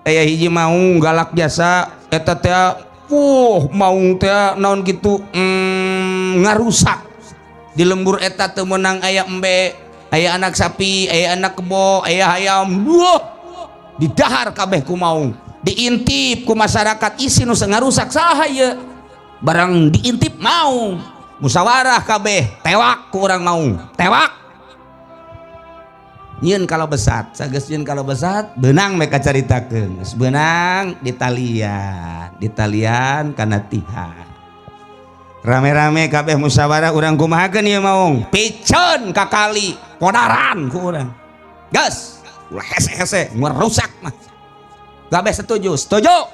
Aya hiji maung galak jasa eta teh maung teh naon gitu ngarusak di lembur eta teu meunang aya embe, aya anak sapi, aya anak kebo, aya hayam. Wah, didahar kabeh ku maung, diintip ku masyarakat isi nu ngarusak saha ieu. Barang diintip maung, musyawarah kabeh, tewak ku urang maung, tewak. Nyieun kalau besat, sageus nyieun kalau besat, beunang mereka caritakeun. Geus beunang ditalian, ditalian kana tiha. Rame-rame kabeh musyawarah urang kumahakeun ieu maung. Piceun ka kali, podaran ku urang. Gas, ulah hese-hese, merusak mah. Kabeh setuju, setuju.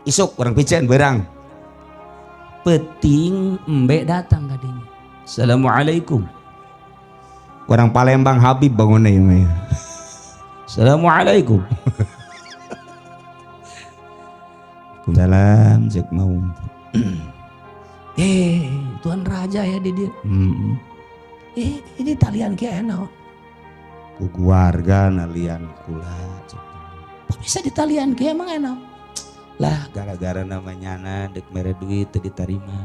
Isuk urang piceun beurang. Peuting embe datang ka dinya. Assalamualaikum. Orang Palembang Habib bangunnya ya mah. Assalamualaikum. Waalaikumsalam cek maung. Tuan Raja ya di dia. Ini talian kieu naon? Ku keluarga nalian kula cek. Kok bisa ditalian kieu emang enak? Lah gara-gara namanya na dek mere duit teu ditarima.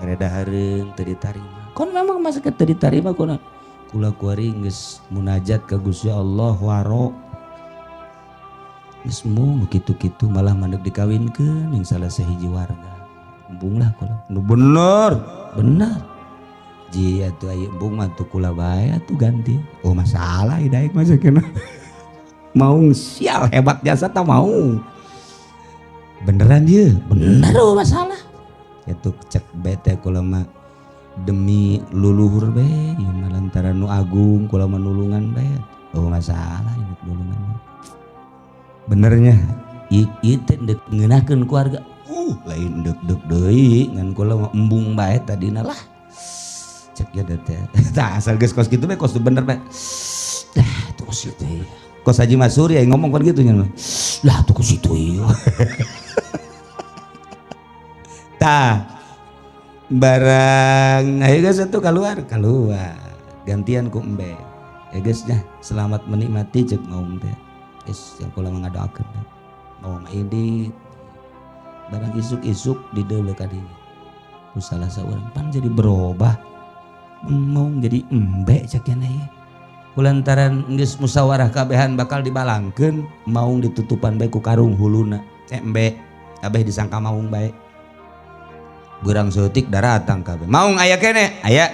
Mere dahareun teu ditarima. Kon memang masa teu ditarima kuna. Kula kuari geus munajat ka Gusti Allah waro. Geus mung kitu-kitu malah mandek dikawinkeun jeung salah sahiji warga. Embung lah kula. Nu bener, bener. Ji atuh aya embung mah tuh kula bae atuh ganti. Oh masalah daek mah sakeuna. Maung sial hebat jasa ta mau. Beneran ieu? Bener oh masalah. Itu cek bete kula mah demi luluhur be ieu mah lantaran nu agung kula mah nulungan be. Oh masalah ini nulungan. Benernya ieu teh deuk ngeunahkeun keluarga. Lain deuk-deuk deui ngan kula mah embung bae tadina lah. Cek ya teh. Tah asal geus kos kitu be kos bener be. Dah tuh situ ieu. Kos Haji Masuri yang ngomong kan gitu nya. Lah tuh ke situ ieu. Tah barang ayo guys itu keluar keluar gantian ku embe ya guys nya selamat menikmati cek maung teh guys yang kula ngadoakeun mau ini barang isuk-isuk di deuleu ka dinya ku salah saurang pan jadi berubah maung jadi embe cek nya ieu kulantaran geus musyawarah kabehan bakal dibalangkeun maung ditutupan bae ku karung huluna embe kabeh disangka maung bae. Berang seutik daratang kabeh. Maung aya kene? Aya.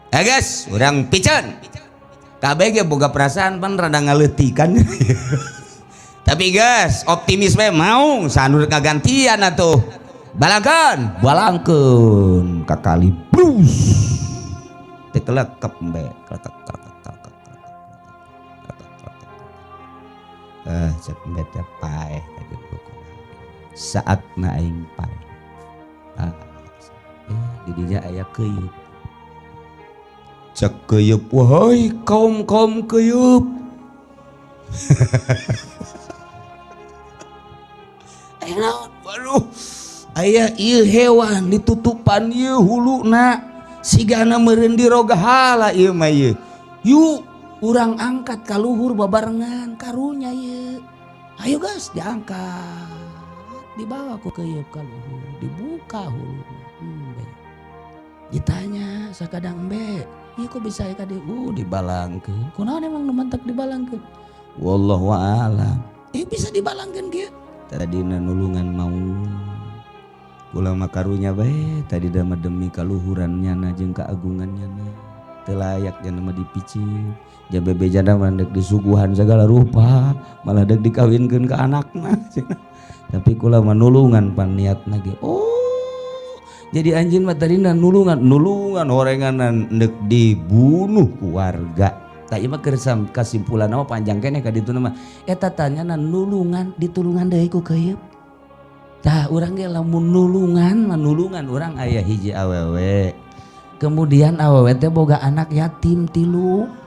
Ya guys, urang piceun. Kabeh ge boga perasaan pan rada ngaleutikan. Tapi guys, optimis we maung sanur kagantian atuh. Balangkeun, balangkeun ka kali brus. Teh kelekep embe, kelekep kelekep kelekep. Cek embe teh paeh ka saatna aing paeh. Didinya aya keuyeup. Cek keuyeup, wahai kaum-kaum keuyeup. Aya naon? Waduh, aya ieu hewan ditutupan ieu huluna sigana meureun dirogahala ieu mah ieu. Yuk urang angkat ka luhur babarengan karunya ieu. Ayo guys diangkat. Dibawa ku keuyeup ka luhur, dibuka huluna. Embe. Ditanya sakadang embe, ieu kok bisa ka dieu? Dibalangkeun. Kunaon emang nu mantak dibalangkeun? Wallahu a'lam. Bisa dibalangkeun kieu. Tadina nulungan maung. Kula mah karunya bae tadi mah demi kaluhuran nyana jeung keagungan nyana. Teu layak jana mah dipicieun. Jabe bejana mah deuk disuguhan segala rupa, malah deuk dikawinkeun ka anakna. Tapi kula mah nulungan pan niatna ge. Oh, jadi anjeun mah tadina nulungan, nulungan horenganan deuk dibunuh ku warga. Tah ieu mah keur kasimpulan mah panjang keneh ka ditu mah. Eta tanyana nulungan ditulungan deui ku keuyeup. Tah urang ge lamun nulungan mah nulungan urang aya hiji awewe. Kemudian awewe teh boga anak yatim 3.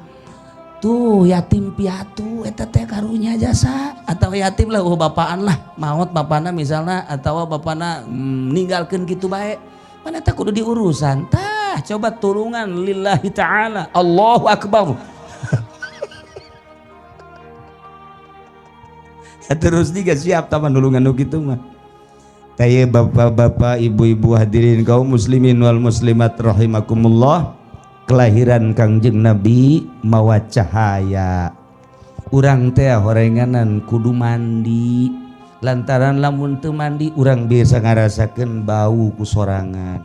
Tuh yatim piatu eta teh karunya jasa atau yatim lah bapaan lah maot bapana misalnya atau bapana ninggalkeun kitu bae. Pan eta kudu diurusan. Tah coba tulungan lillahi ta'ala. Allahu akbar. Terus juga siap taman nulungan nu kitu mah. Taya bapak-bapak, ibu-ibu hadirin kaum muslimin wal muslimat rahimakumullah, kelahiran Kangjeng Nabi mawa cahaya. Urang teh horenganan kudu mandi, lantaran lamun teu mandi urang biasa ngarasakeun bau ku sorangan.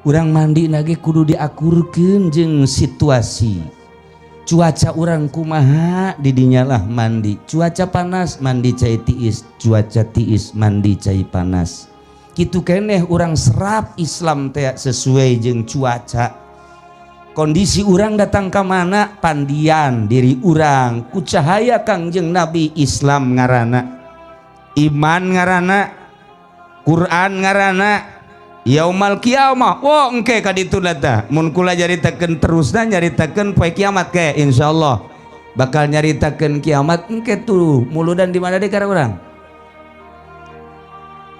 Urang mandi nage kudu diakurkeun jeung situasi. Cuaca urang kumaha didinyalah mandi. Cuaca panas mandi cai tiis, cuaca tiis mandi cai panas. Kitu keneh urang serap Islam teh sesuai jeung cuaca. Kondisi urang datang ka mana pandian diri urang ku cahaya Kangjeng Nabi. Islam ngarana, iman ngarana, Quran ngarana, yaumal kiamah. Wah, engke ka ditu tah mun kula nyaritakeun terusna nyaritakeun poe kiamat ke insyaallah bakal nyaritakeun kiamat engke tuh. Muludan di mana deh kara urang?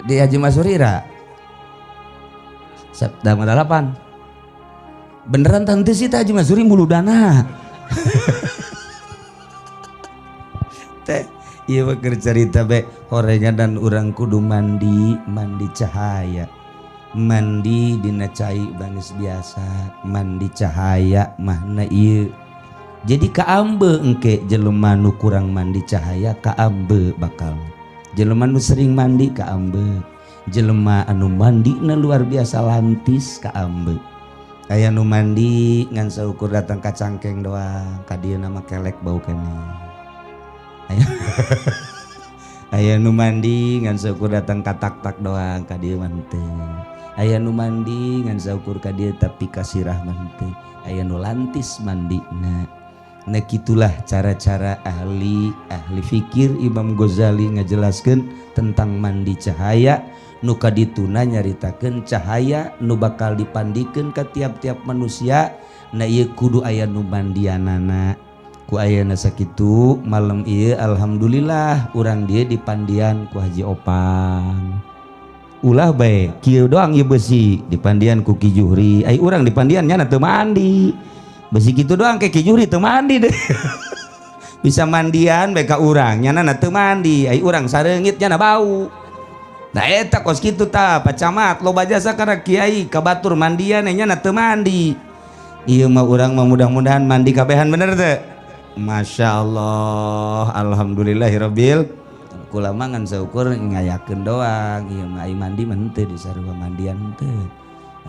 Di Haji Masurira Sabda 8 beneran tante sih Haji Masuri muludana teh. Iya, bakal cerita be horengan dan urang kudu mandi, mandi cahaya, mandi dina cai banis biasa, mandi cahaya mahna ieu. Jadi kaambe engke jelema nu kurang mandi cahaya, kaambe bakal. Jelema nu sering mandi kaambe, jelema anu mandina luar biasa lantis kaambe. Aya nu mandi ngan saukur datang ka cangkeng doang, ka dieu mah kelek bau keneh. Aya aya nu mandi ngan saukur datang ka tak-tak doang, ka dieu mah henteu. Aya nu mandi ngan saukur ka dieu tapi ka sirah mah henteu. Aya nu lantis mandina. Nah, gitulah cara-cara ahli ahli fikir. Imam Ghazali ngajelaskeun tentang mandi cahaya nu kadituna nyaritakeun cahaya nu bakal dipandikeun ka tiap-tiap manusia. Nah, ieu kudu aya nu mandianana. Ku ayana sakitu malam ieu, alhamdulillah urang dieu dipandian ku Haji Opang. Ulah bae kieu doang ieu besi dipandian ku Ki Juhri, ai urang dipandian nya teu mandi. Besi kitu doang ke Ki Juhri teu mandi deh. Bisa mandian bae ka urang, nyana teu mandi, ai urang sareungit nyana bau. Nah, eta kos kitu tah Pak Camat loba jasa kana kiai ka batur mandian nyana teu mandi. Ieu mah urang mah mudah-mudahan mandi kabehan, bener teu? Masya Allah, alhamdulillahirabbil. Kula mah ngan saukur ngayakeun doang ieu mah, ai mandi mah henteu, di sarua mandian henteu,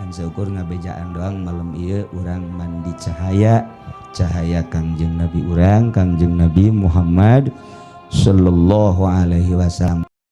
ngan saukur ngabejaan doang. Malam ieu urang mandi cahaya, cahaya Kangjeng Nabi urang, Kangjeng Nabi Muhammad sallallahu alaihi wasallam.